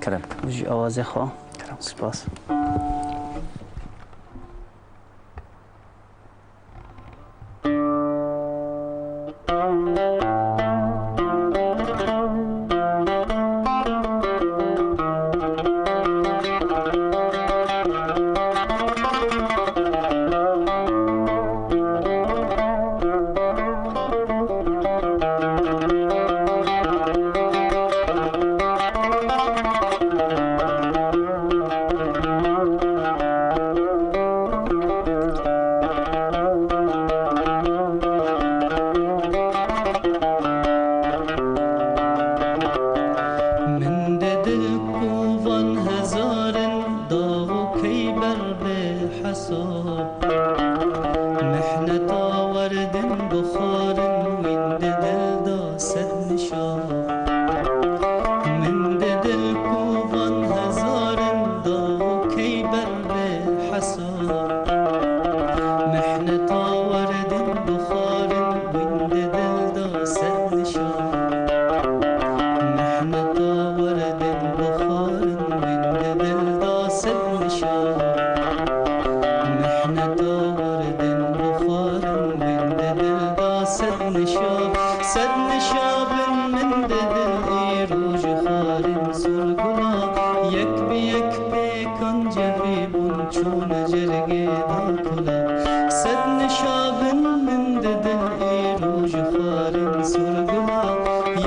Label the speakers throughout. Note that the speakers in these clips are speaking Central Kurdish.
Speaker 1: کەرەم بکە.
Speaker 2: بژی ئاوازێ خوا. سپاس.
Speaker 3: من دل کوڤان هەزارن داغ و کەیبەر بێ حەساب محنەتا وەردن بخارن وین دە دل دا سەد نشاب من دە دل کوڤان هەزارن داغ و کەیبەر بێ حەساب محنەتا وەردن بخارن وین دە دل دا سەد نشاب محنەتا وەردن بخارن وین دە دل دا سەد نشاب محنەتا وەردن بخارن وین دە دل دا سەد نشاب سەد نشابن من دە دل ئی ڕۆژ خارن سورگوڵا یەک بە یەک پێکان جەڤی بوون چۆنە جەرگێ دا کولا سەد نشابن من دە دل ئی ڕۆژ خارن سورگوڵا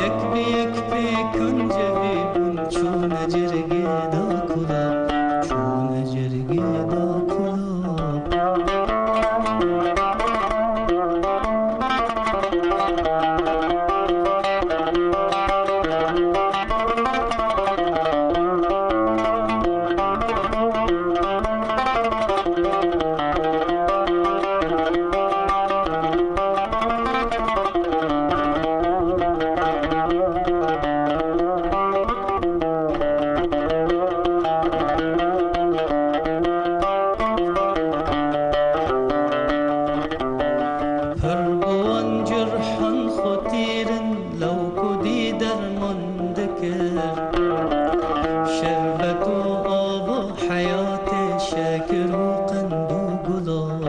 Speaker 3: یەک بە یەک پێکان جەڤی بوون چۆنە جەرگێ دا کولا چۆنە جەرگێ دا کولا. پر بوان جرحان خطیرن لو کدی درمان دکر شربت و آب و حیات شکر و قند و گلاب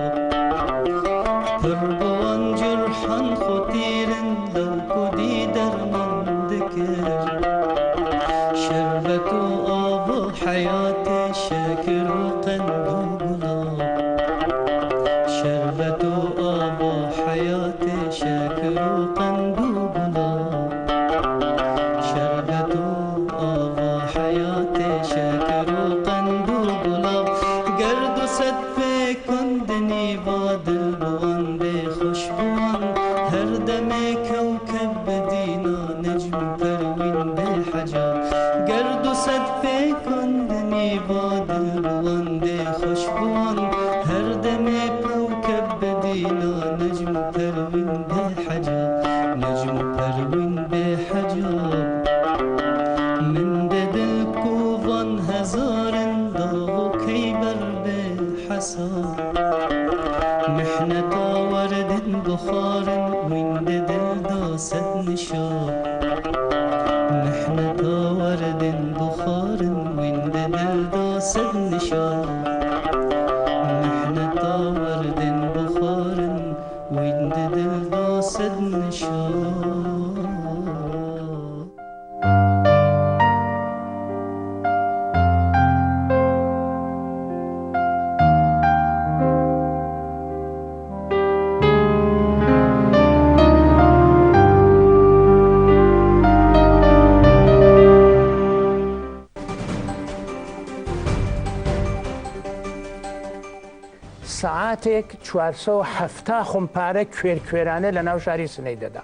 Speaker 3: پر بوان جرحان خطیرن لو کدی درمان دکر شربت و آب و حیات شکر و قند و گلاب شربت و آب و حیات شکر و قند و گلاب شربت و آب و حیات شکر و قند و گلاب گرد و سد پێکەندنی با دل بوان بێ خوش بوان هەر دەمێ کەوکەب بدینا نەجم پەروین بێ حەجاب گرد و سەد پێکەندنی با دل بوان بێ خوش بوان هەر دەمێ کەوکەب بدینا نەجم پەروین بێ حەجاب نەجم پەروین بێ حەجاب من دە دل کوڤان هەزارن داغ و کەیبەر بێ حەساب محنەتا وەردن بخارن وین دە دل دا سەد نشاب محنەتا وەردن بخارن وین دە دل دا سەد نشاب محنەتا وەردن بخارن وین دە دل دا سەد نشاب.
Speaker 4: سەعاتێک 470 خومپارە کوێر کوێرانە لە ناو شاری سنەی دەدا.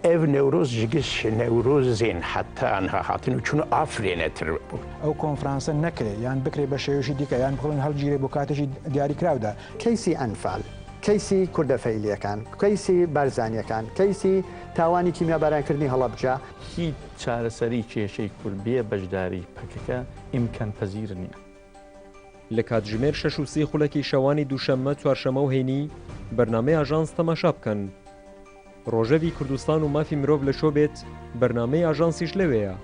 Speaker 5: ئەڤ نەورۆز ji giş Newrozên heta niha hatin û çûn afirênetir bû.
Speaker 6: ئەو کۆنفرانسە نەکرێ یان بکرێ بە شێوەیەکی دیکە یان بڵێن هەڵگیرێ بۆ کاتێکی دیاریکراودا.
Speaker 7: کەیسی ئەنفال، کەیسی کوردە فەیلییەکان، کەیسی بارزانییەکان، کەیسی تاوانی کیمیابارانکردنی هەڵەبجە.
Speaker 8: هیچ چارەسەری کێشەی کورد بێ بەشداری پەکەکە ئیمکانپەزیر نییە.
Speaker 9: لە کاتژمێر شەش و سی خولەکی شەوانی دووشەممە، چوارشەممە و هەینی بەرنامەی ئاژانس تەماشا بکەن. ڕۆژەڤی کوردستان و مافی مرۆڤ لە شۆ بێت، بەرنامەی ئاژانسیش لەوێیە.